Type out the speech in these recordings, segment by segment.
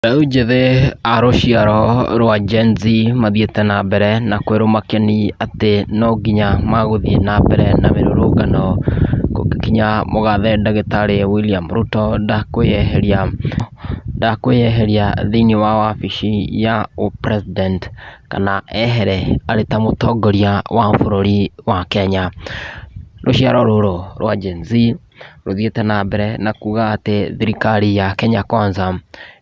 Mbeũ njĩthĩ a rũciaro rwa Gen-Z mathiĩte na mbere na kwĩrwo makeni atĩ no nginya magũthiĩ na mbere na mĩrũrũngano gũgĩkinya mũgathe ndagĩtarĩ William Ruto ndakwĩyeheria thĩiniĩ wa wabici ya ũ president kana ehere arĩ ta mũtongoria wa bũrũri wa Kenya. Rũciaro rũrũ rwa Gen-Z rũthiĩte na mbere na kuga atĩ thirikari ya Kenya Kwanza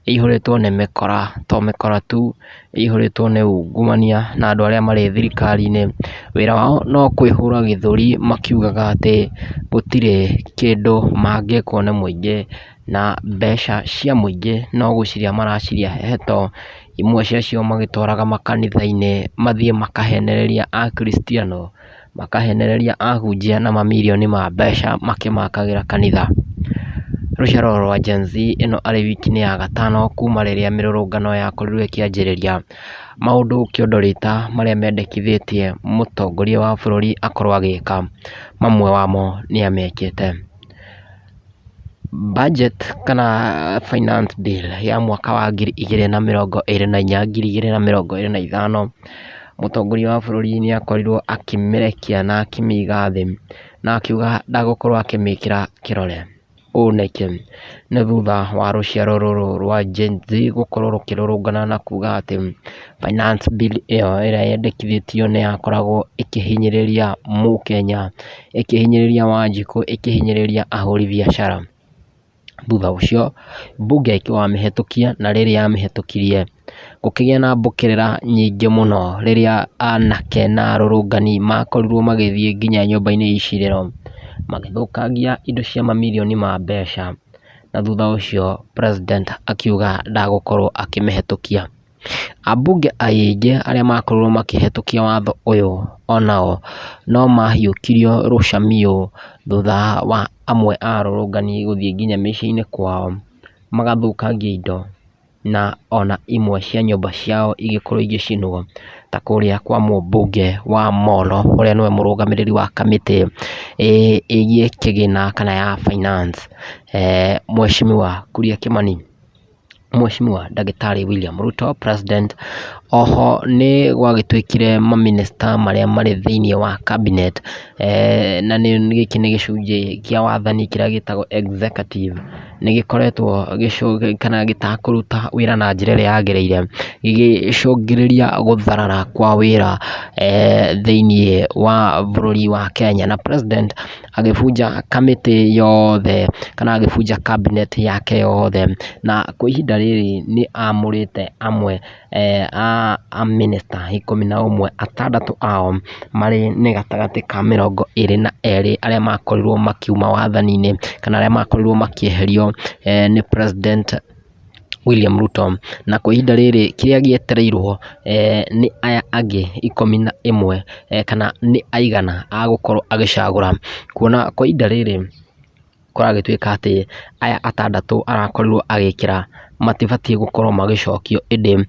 ĩihũrĩtwo nĩ mĩkora, to mĩkora tu, ĩihũrĩtwo nĩ ungumania na andũ arĩa marĩ thirikari-inĩ, wĩra wao no kwĩhũra gĩthũri makiugaga atĩ gũtirĩ kĩndũ mangĩkwo nĩ mũingĩ, na mbeca cia mũingĩ no gũcirĩa maracirĩa heto, imwe ciacio magĩtwaraga makanitha-inĩ mathiĩ makahenererie akristiano, makahenereria ahunjia na mamirioni ma mbeca makĩmakagĩra kanitha. Rũciaro rwa Gen-Z ĩno arĩ wiki-inĩ ya gatano kuma rĩrĩa mĩrũrũngano yakorirwo ĩkĩanjĩrĩria, maũndũ kĩondo rita marĩa mendekithĩtie mũtongoria wa bũrũri akorwo agĩka, mamwe wamo nĩ amekĩte. Budget kana finance bill ya mwaka wa 2024, 2025, mũtongoria wa bũrũri nĩ akorirwo akĩmĩrekia na akĩmĩiga thĩ, na akiuga ndagũkorwo akĩmĩkĩra kĩrore. Ũũ nĩkĩ? Nĩ thutha wa rũciaro rũrũ rwa Gen-Z gũkorwo rũkĩrũrũngana na kuga atĩ finance bill ĩyo ĩrĩa yendekithĩtio nĩ yakoragwo ĩkĩhinyĩrĩria mũkenya, ĩkĩhinyĩrĩria Wanjikũ, ĩkĩhinyĩrĩria ahũri biacara. Thutha ũcio mbunge ĩkĩmĩhetũkia na rĩrĩa yamĩhetũkirie gũkĩgĩa na mbũkĩrĩra nyingĩ mũno rĩrĩa anake na arũrũngani makorirwo magĩthiĩ nginya nyũmba-inĩ ya icirĩro, magĩthũkangia indo cia mamirioni ma mbeca, na thutha ũcio president akiuga ndagũkorwo akĩmĩhetũkia. Ambunge aingĩ arĩa makorirwo makĩhetũkia watho ũyũ onao no mahiũkirio rũcamiũ thutha wa amwe a arũrũngani gũthiĩ nginya mĩciĩ-inĩ kwao, magathũkangia indo na ona imwe cia nyũmba ciao igĩkorwo igĩcinwo, ta kũrĩa kwa mũmbunge wa Molo ũrĩa nĩwe mũrũgamĩrĩri wa kamĩtĩ ĩgiĩ kĩgĩna kana ya finance, Mheshimiwa Kuria Kimani. Mheshimiwa ndagĩtarĩ William Ruto president, oho nĩ gwagĩtuĩkire mamĩnĩsta marĩa marĩ thĩiniĩ wa cabinet, na nĩ gĩkĩ nĩ gĩcunjĩ kĩa wathani kĩrĩa gĩtagwo executive, nĩ gĩkoretwo kana gĩtakũruta wĩra na njĩra ĩrĩa yagĩrĩire, gĩgĩcũngĩrĩria gũtharara kwa wĩra thĩiniĩ wa bũrũri wa Kenya, na president agĩbunja kamĩtĩ yothe kana agĩbunja cabinet yake yothe, na kwa ihinda rĩrĩ nĩ amũrĩte amwe a amĩnĩsta 11, atandatũ ao marĩ nĩ gatagatĩ ka 22 arĩa makorirwo makiuma wathani-inĩ kana arĩa makorirwo makĩeherio nĩ president William Ruto, na kwa ihinda rĩrĩ kĩrĩa gĩetereirwo nĩ aya angĩ 11 kana nĩ aigana a gũkorwo agĩcagũra, kuona kwa ihinda rĩrĩ kũragĩtuĩka atĩ aya atandatũ arakorirwo agĩkĩra matibatiĩ gũkorwo magĩcokio ĩndĩ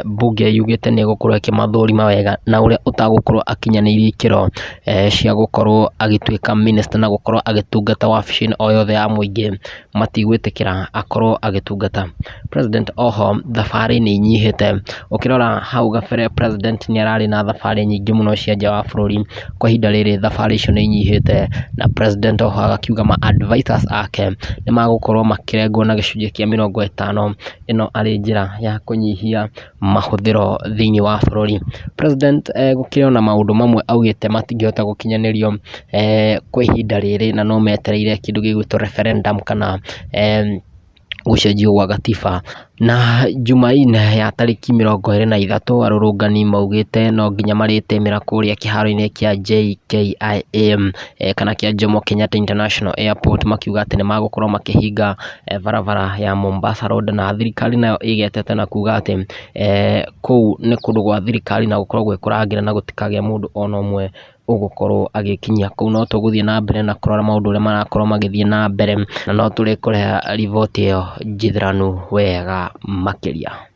mbunge yugĩte nĩ ĩgũkorwo ĩkĩmathũrima wega na ũrĩa ũtagũkorwo akinyanĩirie ikĩro cia gũkorwo agĩtuĩka minister na gũkorwo agĩtungata wabici-inĩ o yothe ya mũingĩ matigwĩtĩkĩra akorwo agĩtungata. President oho thabarĩ nĩ inyihĩte, ũkĩrora hau gabere president nĩ ararĩ na thabarĩ nyingĩ mũno cia nja wa bũrũri, kwa ihinda rĩrĩ thabarĩ icio nĩ inyihĩte na president oho agakiuga ma advisors ake nĩ magũkorwo makĩrengwo na gĩcunjĩ kĩa 50, ĩno arĩ njĩra ya kũnyihia mahũthĩro thĩiniĩ wa bũrũri. President gũkĩrĩ ona maũndũ mamwe augĩte matingĩhota gũkinyanĩrio kwa ihinda rĩrĩ na no metereire kĩndũ gĩgwĩtwo referendum kana gũcenjio gwa gatiba. Na Jumaine ya tarĩki 23 arũrũngani maugĩte no nginya marĩtĩmĩra kũrĩa kĩharo-inĩ kĩa JKIA kana kĩa Jomo Kenyatta International Airport, makiuga atĩ nĩ magũkorwo makĩhinga barabara ya Mombasa Road, na thirikari nayo ĩgetete na kuga atĩ kũu nĩ kũndũ gwa thirikari na gũkorwo gwĩ kũrangĩre na gũtikagĩe mũndũ ona ũmwe ũgũkorwo agĩkinyia kũu. No tũgũthiĩ na mbere na kũrora maũndũ ũrĩa marakorwo magĩthiĩ na mbere, na no tũrĩkũreha riboti ĩyo njithĩranu wega makĩria.